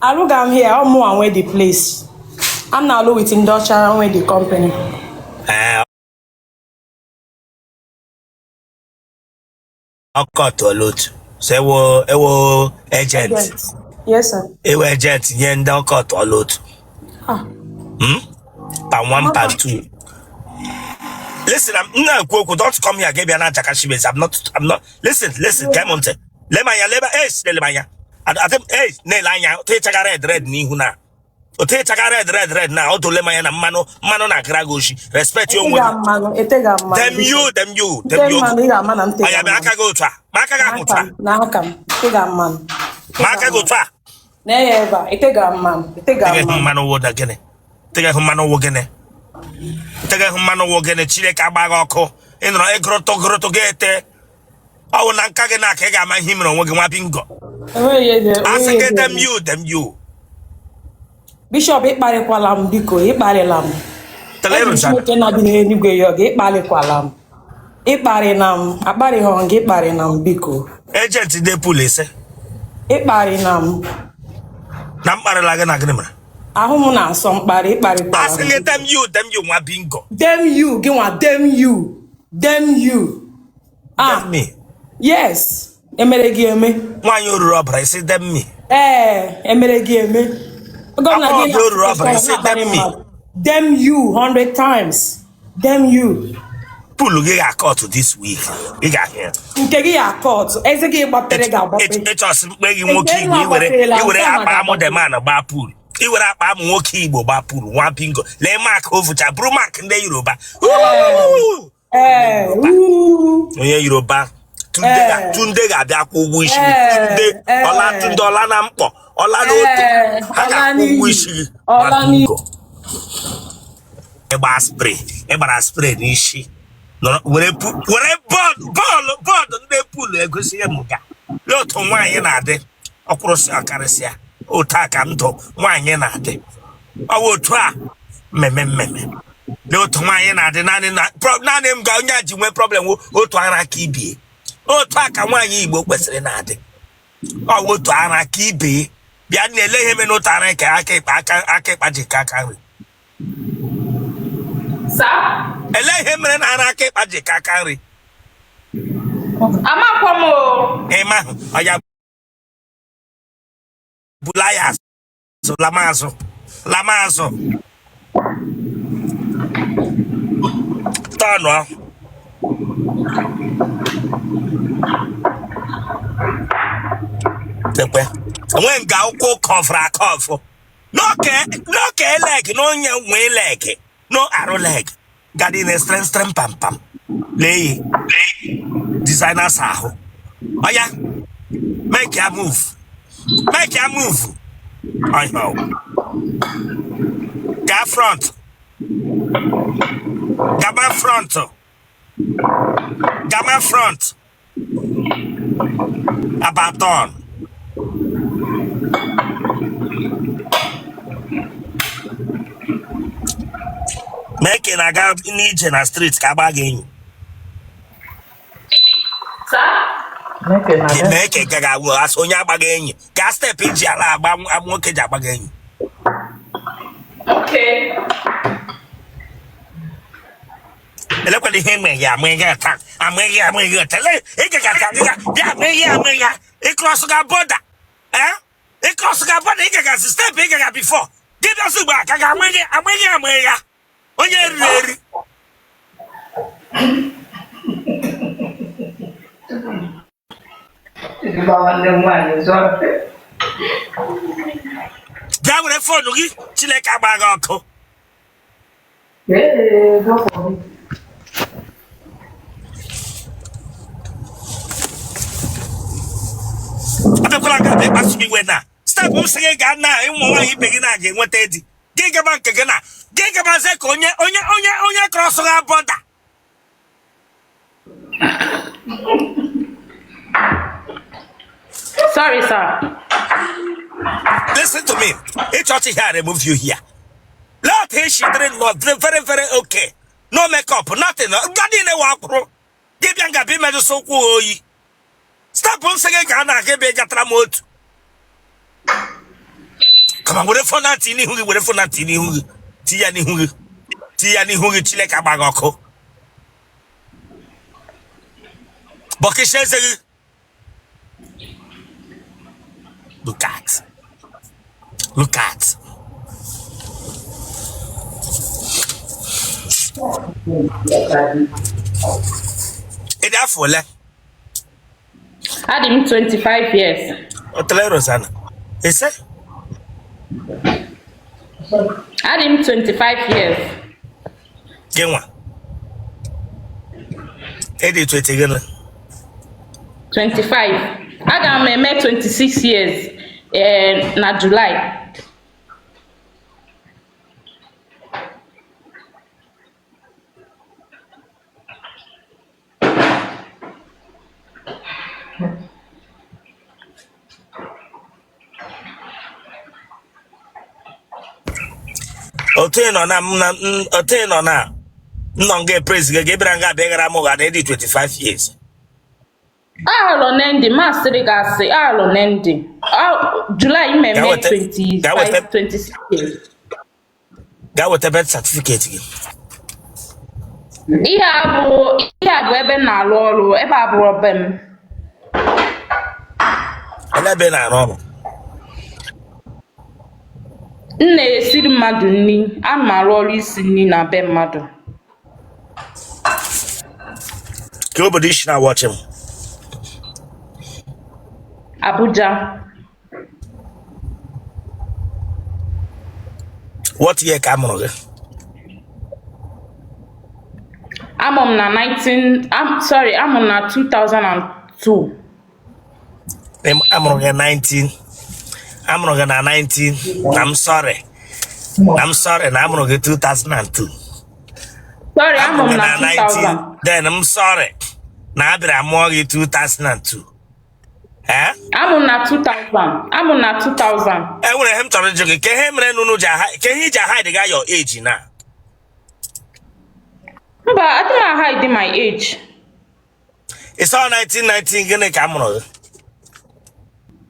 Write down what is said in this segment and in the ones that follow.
Alụga m here, ọ mụnwa nwe the place. I'm na-alụ with ndị ọcha nwe the company. Ee, ọkọtụọla otu so ewo ewo agent. Agent. Yes, sir. Ewo agent nye ndị ọkọtụọla otu. Ah. Pa 1 pa 2. Listen, I'm na-ekwu okwu, don't come here gị bịa na achakashi base. I'm not, listen, listen, gee m ntị, lee m anya, lebe, ei, lele m anya. Adị m, ei, na-ele anya otu ịchaga red red n'ihu na otu ịchaga red red red na ọdụ. Le m anya na mmanụ mmanụ na-agara gị oshi. Respect onwe Etega gị. mmanụ, etega mmanụ. Damn you, damn you, Ite damn you. mmanụ, ị ga-ama na m tega Anya bịa mmanụ. aka gị otu a ma aka gị ahụ otu N'aka a. m, n'aka m, etega mmanụ. Ma aka gị otu a. Na ya ebe a, etega mmanụ, etega Teghị mmanụ. Mmanụ wụ na gịnị? Teghị mmanụ wụ gịnị? Teghị mmanụ wụ gịnị? Chineke agba gị ọkụ. Ị nọrọ ịgụrụtụ gụrụtụ gị ete ọ wụ na nka gị na aka ị ga-ama ihe i mere onwe gị, nwa bingo. Enweghị ihe dị, Asị enweghị gị ihe dị. Damn you, damn you. Bishop, ịkparịkwala m, biko, ịkparịla m. Tele Eji m ịrụchara. Chineke na-bi n'eluigwe yọọ gị, ịkparịkwala m. Ịkparị na m, akparịghọ gị, ịkparị na m, biko. Agent ndị pool ise. Ịkparị na m. Na mkparịla gị na gịnị mere? Ahụ m na-asọ mkparị, ịkparịkwala Asị m. gị damn you, damn you, nwa bingo. Damn you, gị nwa, damn you. Damn you. Ah, Damn me? Yes. Emere gị eme. Nwaanyị oruru ọbara isi, damn me? Ee, emere gị eme. Gọvanọ Agbọghọ gị gị oruru ọbara isi, na-akparị damn me? mmadụ. Damn you 100 times. Damn you. Pool gị ga-akọtụ this week, ị ga-ahụ ya. Nke gị ya akọtụ, eze gị gbapere ga-agbape. Ịchọsị mkpe gị nwoke Nke Igbo nwa iwere gbapere iwere nke a akpa amụ ga-agbape. deman gbaa pool, iwere akpa amụ nwoke Igbo gbaa pool, nwa bingo. Lee mark ovucha bụrụ mark ndị Yoruba. Ee, uu. Onye Yoruba Tunde Tunde ga-abịa kwụ ụgwọ isi gị. Tunde ọla, Tunde ọla na mkpọ ọla na oto ha ọla ga-akwụ ụgwọ n'iyi. isi gị, nwa Ọla n'iyi. bingo. Ịgba spray, ịgbara spray n'isi nọrọ were were bọọlụ bọọlụ bọọlụ ndị pool egosi ya m ga. Lee otu nwaanyị na-adị ọkwụrụsị ọkarịsịa otu a ka ndụ nwaanyị na-adị ọwụ otu a mmemme mmemme. Lee otu nwaanyị na-adị naanị na naanị m ga onye a ji nwee problem wụ otu ara aka ibie. Otu a ka nwaanyị Igbo kwesịrị na-adị, ọwụ otu ara aka ibie. Bịa na-ele ihe mere n'otu ara ka aka ịkpa aka aka ịkpa ji ka aka nri. Sir? Ele ihe mere na ara aka ịkpa ji ka aka nri? Amakwa m o. Ịma ọya bula ya azụ, lama azụ, lama azụ, tọnụọ. Lekwe enwe nga ụkwụ kọfụrụ akọfụ n'oke leg na onye nwee leg no arụ leg gadi na strength strength pam pam. Lee designers ahụ. Oya, make ya move, make ya move. Ọhịa gaa front, gaba front, gaba front, abaton. Mee ka ị na-aga n'ije na street ka agba gị enyi. Sir? Mee ka ị gaghị awụ asị onye agbaghị enyi ka step iji ala agba nwoke ji agba gị enyi. Okay. Elekwala ihe eme ya ama ihe taa ama ihe ama ihe taa. Ele ị gaga ka gị bịa ama ihe ama ya. Ị cross ga border, eh, ị cross ga border, ị gaga step ị gaga before gị bịa ugbu a ka ga ama ihe ama ihe ama ya onye eriri eri. Nwanne m nwaanyị zọrọ. Bịa were phone gị. Chineke agba gị ọkụ. Ee, God forbid. Abịakwala ga abịa ịkpasu m iwe na step m sị gị gaa na ụmụ nwaanyị ibe gị na-aga enweta di gị gaba nke gị na gị gabazie ka onye onye onye onye cross ga border. Sorry, sir. Listen to me. Ịchọchị here, remove you here. Lot he dịrị nọ very very okay, no makeup, nothing. Nga niile wa akwụrụ gị bịa nga bịa imejụsị ụkwụ oyi. Step m sị gị ka a na-aga ebe ị gatara m otu. Kama were phone a tii n'ihu gị, were phone a tii n'ihu gị, tii ya n'ihu gị, tii ya n'ihu gị. Chineke agba gị ọkụ. Bọkịsha eze gị. Look at, look at. Ị dị afọ ole? Adị m 25 years. Otele Rosanna. Ise? Adị m 25 years. Gị nwa? Ị dị 20 gịnị? 25. Aga m eme 26 years na July. Otu ị nọ na m na otu ị nọ na m nọ nga epraise gị, gị bịara nga abịa gara m ụgha na ị dị 25 years. Alọ na ndị m asịrị gị asị, alọ na ndị. July Gaa mmemme weta gaa weta 25 26 years. Gaa weta birth certificate gị. Ihe a bụ ebe m na-arụ ọrụ, ebe a bụrụ be m. Ele ebe ị na-arụ ọrụ? M na-esiri mmadụ nri, ana m arụ ọrụ isi nri na be mmadụ. Ka obodo i shi na-awatch m? Abuja. What year ka a mụrụ gị? Amụ m na 19, am, sorry, amụ m na 2002. Amụrụ gị 19, amụrụ gị na 19 na, m sorry, na m sorry, na amụrụ gị 2002. Sorry, amụ Amụrụ m gị na na 19 2000. Then m sorry na abịara mụọ gị 2002, eh? Amụ m na 2000. Amụ m na 2000. E nwere ihe m chọrọ ịjụ gị. Ka ihe mere nunu ji aha, ka ihe iji ahide ga your age na? Mba, adị m hide my age. Ị sọ 1919 gịnị ka a mụrụ gị?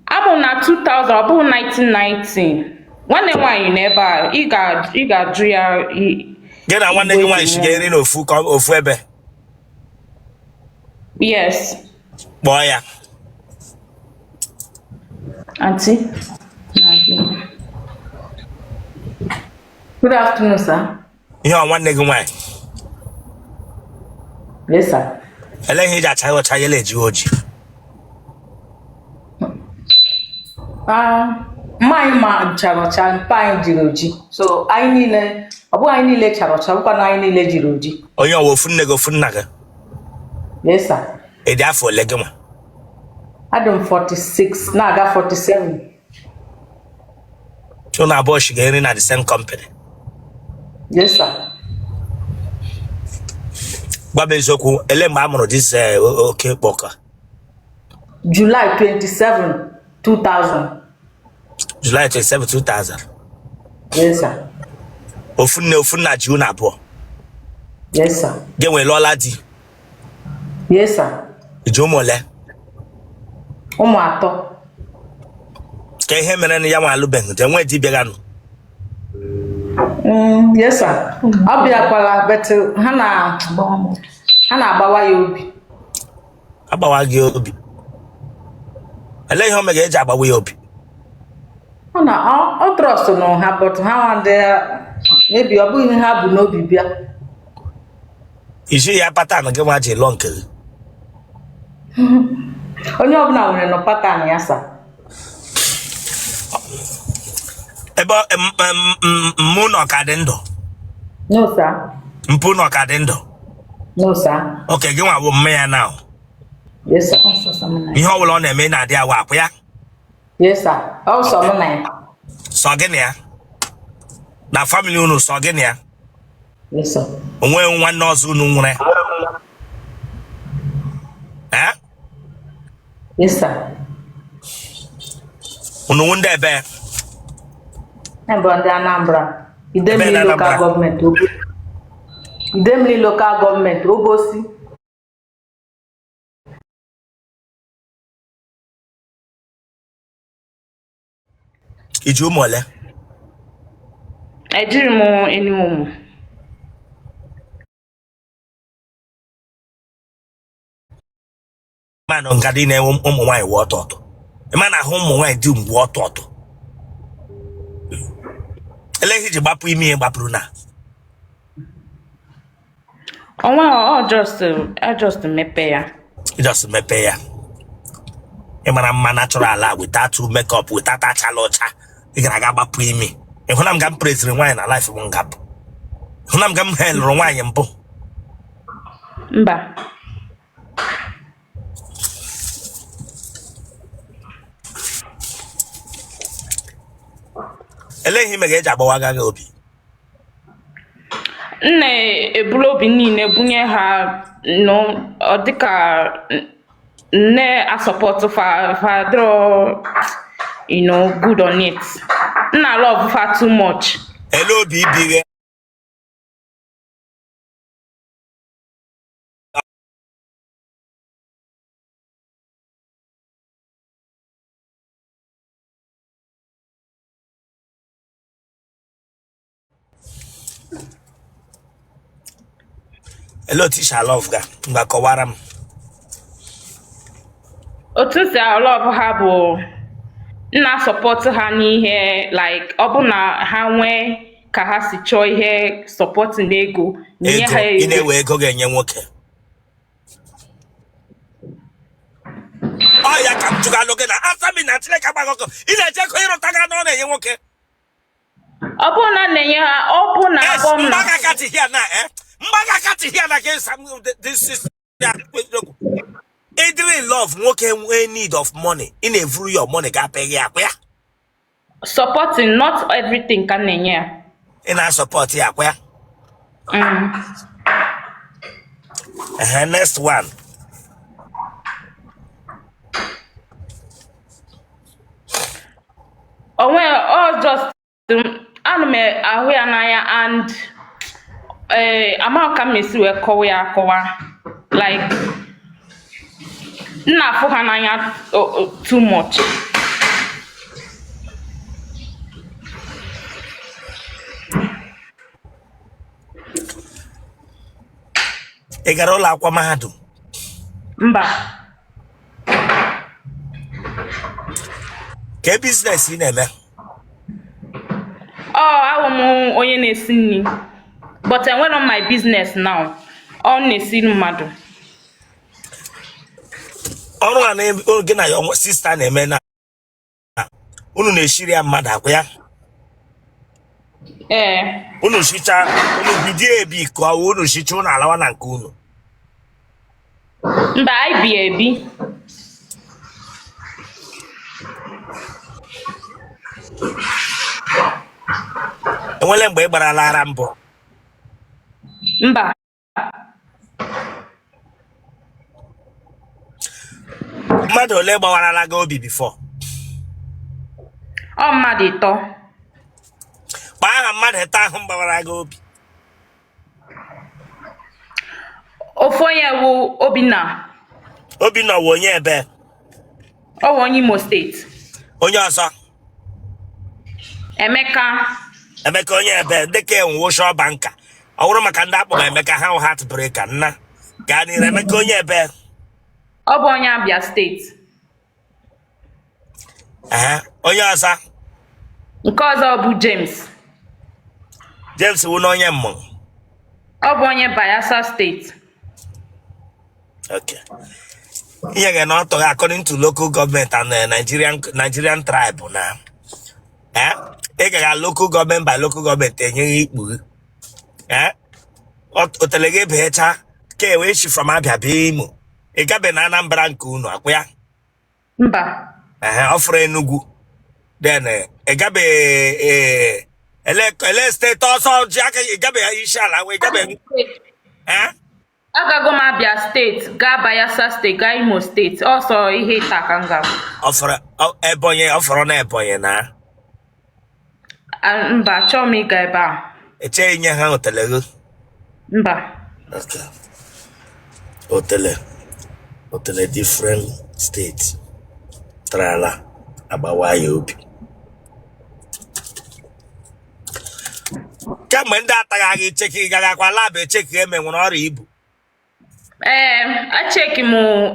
Amụ m na 2000, ọ bụghị 1990. Nwanne m nwaanyị nọ ebe a, ị ga-ajụ ya. Gị na nwanne Igwe gị nwaanyị ji si mụọ. ga-eri n'ofu ka ofu ebe? Yes. Kpọọ ya. Aunty. Good afternoon, sir. Ihe ọ nwanne gị nwaanyị? Yes, sir. Ele ihe iji achaghị ọcha yela ejighị oji? Ah, mma anyị ma chara ọcha, mpa anyị jiri oji. So anyị niile, ọ bụghị anyị niile chara ọcha, ọ bụkwa na anyị niile jiri oji. Onye ọwa ofu nne gị, ofu nna gị? Yes, sir. Ị dị afọ ole gị nwa? Adị m 46, na-aga 47. Unu abụọ shi ga-eri na the same company? Yes, sir. Gwa m eziokwu, ele mgbe a mụrụ this oke kpọka? July 27, 2000. July 27, 2000? Yes, sir. Ofu nne, ofu nna ji unu abụọ? Yes, sir. Gị nwee lụọla di? Yes, sir. Ji ụmụ ole? Ụmụ atọ. Ka ihe mere na ya nwa alụbeghị di, enwe di bịaganụ? Yes, sir. Ọ bịakwala, but ha na-agbawa ya obi. Agbawa gị obi? Ele ihe o mega eji agbawa ya obi? Ọ na ọ trust nụ ha, but ha nwa ndị maybe ọ bụghị ihe ha bụ n'obi bịa. Iji ya pattern gị nwa ji lụọ nke gị? Onye ọbụla nwere nọ pattern ya, sir. Ebe mụ na ọ ka dị ndụ? No, sir. Mpụ na ọ ka dị ndụ? No, sir. Oke gị nwa bụ mme ya na? Yes, sir. Ihe ọbụla ọ na-eme na-adị awa akwụ ya? Yes, sir. Ọ sọ mụ na ya. Sọ gị na ya na family unu, sọ gị na ya? Yes, sir. Onwe nwanne ọzọ unu nwere, eh? Yes, sir. Unu wụ ndị ebe? Anyị bụ ndị Anambra. Idemili Ebe na Local Anambra? Government, Obo. Idemili Local Government, Obosi. Iji ụmụ ole? Ejiri m eni ụmụ. Manụ nga dị na-enwe ụmụ nwaanyị wụ ọtọ ọtọ. Ịma na ahụ ụmụ nwaanyị dum wụ ọtọ ọtọ. Ele ihe iji gbapụ imi ya gbapụrụ na Onwe ọ just I just mepe ya. Just mepee ya. Ị mara mma natural a without makeup, without achala ọcha, ị gara aga gbapụ imi. Ị hụna m ga m preziri nwaanyị na life m nga bụ hụna m ga m helụrụ nwaanyị mbụ? Mba. Elee ihe ime ga-eji agbawaga gị obi? M na-eburu obi niile bunye ha nọ, ọ dịka nne asọpọtụ fa fa dịrọ good on it. M na love fa too much. Ele obi ibi gị? Ele otu i si alove ga mgbe kọwara m. Otu m si alove ha bụ m na-asọpọtụ ha n'ihe, like ọ bụ na ha nwee ka ha si chọọ ihe sọpọtụ n'ego, nye ego ha ị ego. Na-ewe ego ga-enye nwoke ọ ya ka m jụgalụ gị na asami na Chineke agbaghị ọkụ ị na-eje ego ịrụta ga na ọ na-enye nwoke. Ọ bụrụ na na-enye ha, ọ bụ na Yes, akpọ m na mgbaga kati here na eh mgbaga kati here na gị sam this is ya. Ịdịrị in love, nwoke nwee need of money, ị na-evuru your money ga apịghị akwa ya. Supporting, not everything ka m na-enye ya. Ị na-asọpọt ya akwa ya. Ehe, next one. Onwe ọ just ana m ahụ ya n'anya and ee amaghị ka m esi wee kọwa ya akọwa, like m na-afụ ha n'anya too much. Ị gara ụlọ akwụkwọ mahadum? Mba. Ka business ị na-eme? Ọ awụ m onye na-esi nri, but enwere m my business now, ọ na-esi mmadụ. Ọrụ a na gị na ya sister na-eme na unu na-eshiri ya mmadụ akwa ya? Ee. Unu shicha, unu bido ebi ka ọ unu shicha, unu alawa na nke unu? Mba, anyị bi ebi. Enwele mgbe ị gbarala ara mbụ? Mba. Mmadụ ole gbawarala gị obi before? Ọ mmadụ ịtọ. Kpaa aha mmadụ ịtọ ahụ gbawara gị obi. Ofu onye wụ Obinna. Obinna wụ onye ebe? Ọ wụ onye Imo steeti. Onye ọzọ? Emeka. Emeka onye ebe? Dịka enwe shọ banka ọ bụrụ maka ndị akpọrọ Emeka ha wụ heart breaker nna gaa n'iru. Emeka onye ebe? Ọ bụ onye Abia steeti. Ee, onye ọzọ? Nke ọzọ bụ James. James wụ na onye mmụọ? Ọ bụ onye Bayelsa steeti. Okay. Ihe ga na ọtọ according to local government and Nigerian tribe na ị gaga local government by local government enyeghị ikpu gị otele gị becha ka e wee shi from Abia bịa Imo, ị gabe na Anambra nke unu akwa ya? Mba. Ehe, ọ fọrọ Enugu, then ị gabe ele steeti ọsọ ji aka, ị gabe Isiala wee gabe? Agago m Abia steeti, gaa Bayelsa steeti, gaa Imo steeti, ọsọ ihe ịta ka m gara. Ọ fọrọ Ebonyi, ọ fọrọ na Ebonyi na Mba, achọghị m ịga ebe a. Echeghị nye ha otele gị? Mba. Okay. Otele otele different steeti tarala agbawa ya obi. Kemgbe ndị ataghị gị cheki, ị gagakwa lab echeki eme nwere ọrịa ibu? Ee,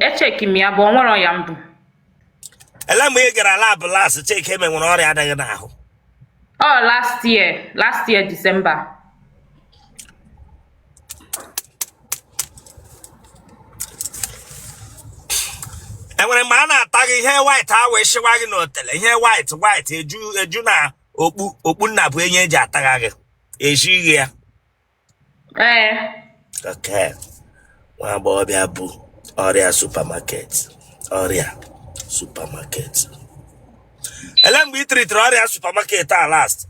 echeki m ya bụ o nwere ya mbụ. Ele mgbe ị gara lab last cheki eme nwere ọrịa adịghị n'ahụ? Ọ last year December. Enwere mgbe a na-ata gị ihe white a wee shịwa gị n'otele, ihe white white eju eju na okpu okpu nna bụ enye eji atagha gị ejighị ya? Ee. Okay. Nwa agbọghọbịa bụ ọrịa supermarket, ọrịa supermarket. Ele mgbe ị tiritere ọrịa supermarket a last?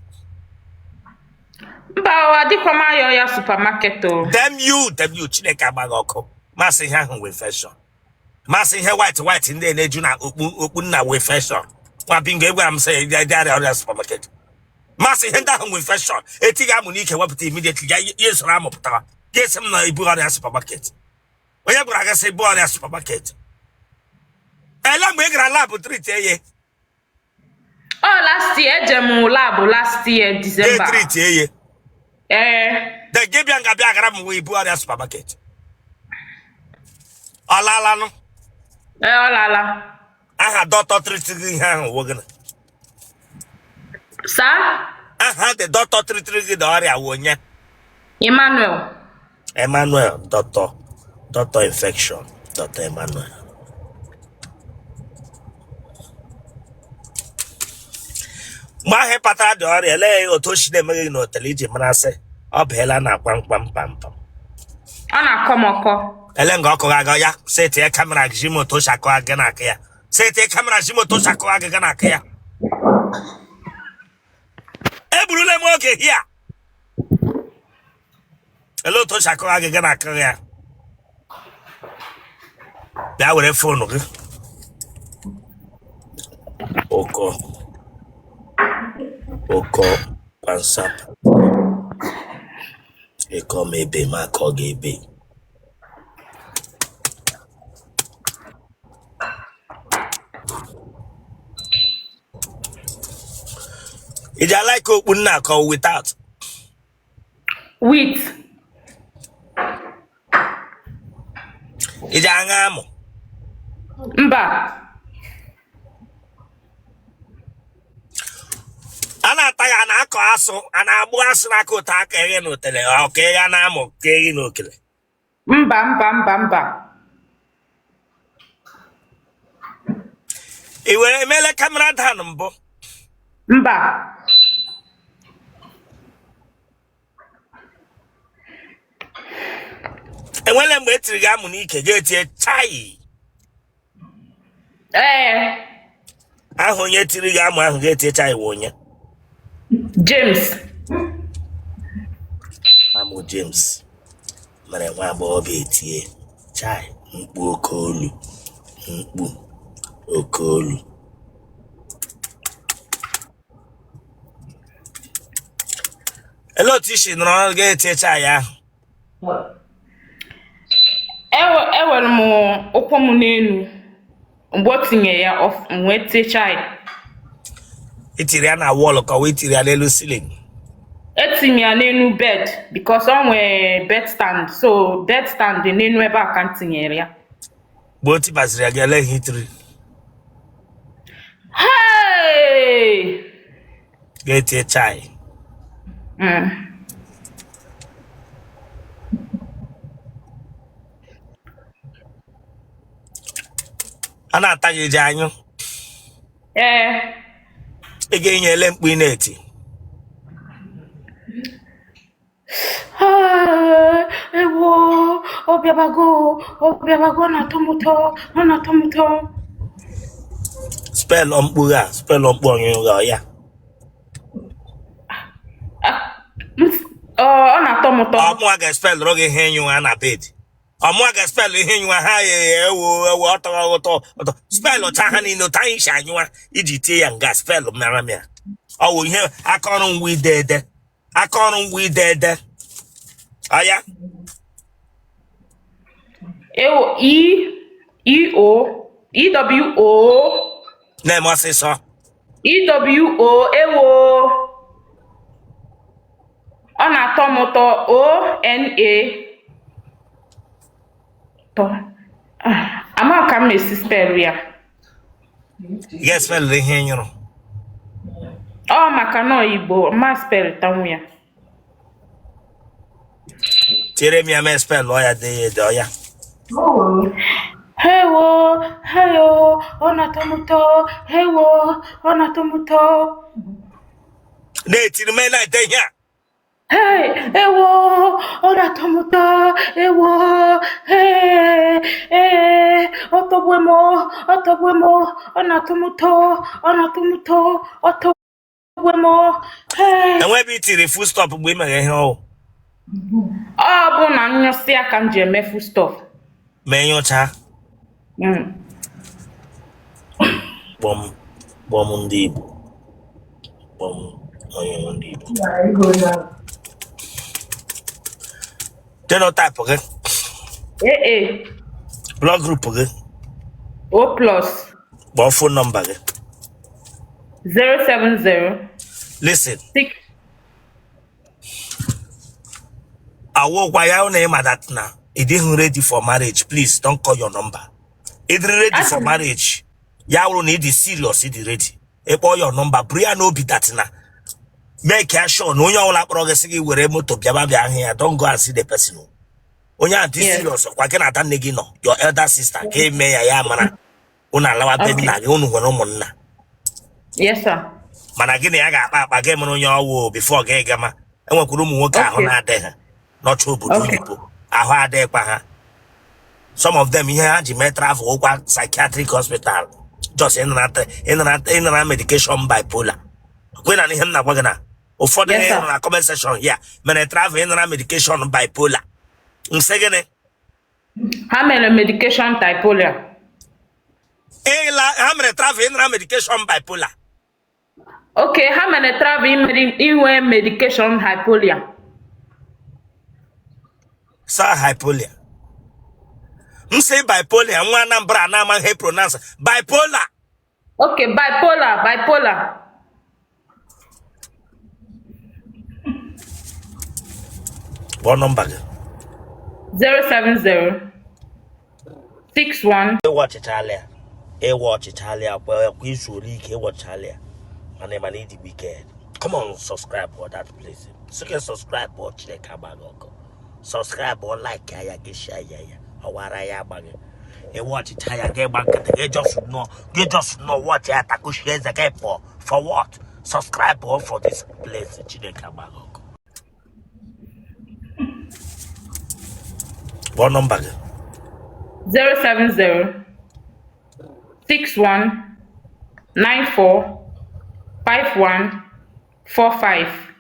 Mba o, adịkwa m aya ọya supermarket o. Damn you, damn you. Chineke agbaghị ọkụ. Masị ihe ahụ wee infection, masị ihe white white ndị na-eju na okpu okpu nna wee infection. Nwa bingo, egwara m sị ya dị arịa ọrịa supermarket. Masị ihe ndị ahụ nwee infection, etighị amụ n'ike wepụta immediately. Ya ya soro amụ pụtara ga esi m na ibu ọrịa supermarket. Onye gwara gị sị ibu ọrịa supermarket? Ele mgbe ị gara lab treat eye? Ọ last year, eje m lab last year December. Treat eye? Ee. De gị bịa nga bịa gara m wee ibu ọrịa supermarket. Ọ laalanụ? Ee, ọ laala. Aha dọkịta treat gị ihe ahụ wụ gịnị? Saa? Aha the doctor treatiri gị na ọrịa wụ onye? Emmanuel. Emmanuel, doctor, doctor infection, Doctor Emmanuel. Mgbe ahụ ị kpatara dị ọrịa, elee otu o si na-eme gị n'otele iji mara sị ọ baela na kpamkpam kpamkpam? Ọ na-akọ m ọkọ. Ele nga ọkụ aga ya setie camera ji m otu o si akọ gị n'aka ya. Setie camera ji m otu o si akọ gị n'aka ya. Egburula m oge hia. Ele otu o si akọ gị n'aka ya? Bịa were phone gị. Ụkọ ụkọ pansap ịkọ m ebe m akọ gị ebe. Ị ji alike okpu nna akọ without? With. Ị ji aṅa amụ? Mba. A na-ata ya, a na-akọ asụ, a na-agbụ asụ n'aka ụtọ aka eghe na otele ọ ka eghe na amụ ka eghe na okele? Mba, mba, mba, mba. Ị were emele camera down mbụ? Mba. Enwele mgbe e tiri gị amụ n'ike ga-etie chai? Ee. Aha onye tiri gị amụ ahụ ga-etie chai wụ onye? James. Amụ James mere nwa agbọghọbịa etie chai, mkpu oke olu, mkpu oke olu. Elee otu i si nọrọ ga-etie chai ahụ? Ewere m ụkwụ m n'elu mgbe o tinye ya, m wee tie chai. I tiri ya na wall ka ọ wee tiri ya n'elu ceiling? Etinye ya n'elu bed because ọ nwee bed stand, so bed stand dị n'elu ebe a ka m tinyere ya. Mgbe o tibaziri ya gị, ele ihe i tiri? Hey! Ga-etie chai. A na-ata gị ji anyụ? Ee. Ị ga-enye ele mkpu ị na-eti? Ah, ewo, ọ bịabago, ọ bịabago, ọ na-atọ m ụtọ, ọ na-atọ m ụtọ. Spell mkpu a, spell mkpu ọnyụnyụ gị ya. Ah, ọ na-atọ m ụtọ. Ọ mụnwa ga-espelụrụ gị ihe ịnyụ ha na bed? Ọ mụnwa ga-espelụ ihe ịnyụ ha ya? Ewo ewo, ọtọ ụtọ ụtọ. Spelụ cha ha niile otu anyị si anyụwa iji tie ya nga. Spelụ mara m ya. Ọ wụ ihe aka ọrụ ngwa ide ede, aka ọrụ ngwa ide ede ọya. Ewo, E E O E W O. Na-eme ọsịsọ. E W O, ewo, na-atọ m ụtọ. O N A tọ. Ah, ama ka m esi spell ya. Ị ga-espelụrụ ihe ị nyụrụ. Ọ maka na ọ Igbo ma spell tanwu ya. Tiere m ya ma spelụọ ya, dee ya ede ọ ya. Hewo, heyo, ọ na-atọ m ụtọ. Hewo, ọ na-atọ m ụtọ. Na-etiri m na-ede ihe a. Hey, ewo, ọ na-atọ m ụtọ. Ewo, hey, ee, ọ tọgbue m, ọ tọgbue m, ọ na-atọ m ụtọ, ọ na-atọ m ụtọ, ọ tọgbue m. Hey. Enwe ebe i tiri full stop mgbe ị mere ihe ọwụ? Ọ bụ na nyụsịa ka m ji eme full stop. Ma enyocha. Kpọm kpọm ndị Igbo, kpọm onye ndị Igbo. Genotype gị? AA. Blood group gị? O plus. Kpọọ phone number gị. 070 Listen. 6 Awụkwa ya na ịma that na ị dịghị ready for marriage, please don't call your number. Ị dịrị ready for marriage, ya wụrụ na ị dị serious, ị dị ready, ịkpọ your number, buru ya n'obi that na make ya sure na onye ọbụla kpọrọ gị sị gị were moto bịaba bịa ahụ ya, don't go and see the person. Onye ahụ dị serious kwa gị na ada nne gị nọ, your elder sister, ka eme ya ya mara unu alawa be nna gị, unu nwere ụmụnna. Yes, sir. Mana gị na ya ga-akpa akpa gị mara onye ọwụ before gị gama. Enwekwara ụmụ nwoke ahụ na-adịghị n'ọcha obodo oyibo, ahụ adịghịkwa ha. Some of them, ihe ha ji mee travel ụkwa psychiatric hospital, just ịnara medication bipolar. Kwe na ihe m na-agwa gị na ụfọdụ Yes, ihe sir. nọ na comment section here mere travel ịnara medication bipolar. Nsị gịnị? Ha mere medication bipolar. Ịla ha mere travel ịnara medication bipolar. Okay, ha mere travel inwe medication bipolar. Sa hypolia m sị bipolar, nwa Anambra na-amaghị pronounce bipolar. Okay, bipolar, bipolar. Kpọọ nọmba gị. 070 61 Ịwa ọchịchalị ya, ịwa ọchịchalị ya kwa kwa izu ole ike ịwa ọchịchalị ya, mana ịdị wicked. Come on, subscribe for that place. Sị subscribe ọ, Chineke agbaghị ọkụ. Subscribe ọ, like ya, gị share ya, ya ọwara ya agbaghị. Ịwa ọchịcha ya, gị gba nkịtị, gị just nọ, gị just nọ watch ya, takushie eze gị pụọ. For what? Subscribe ọ for this place. Chineke agbaghị ọkụ. Kpọọ nọmba gị. 070 61 94 51 45.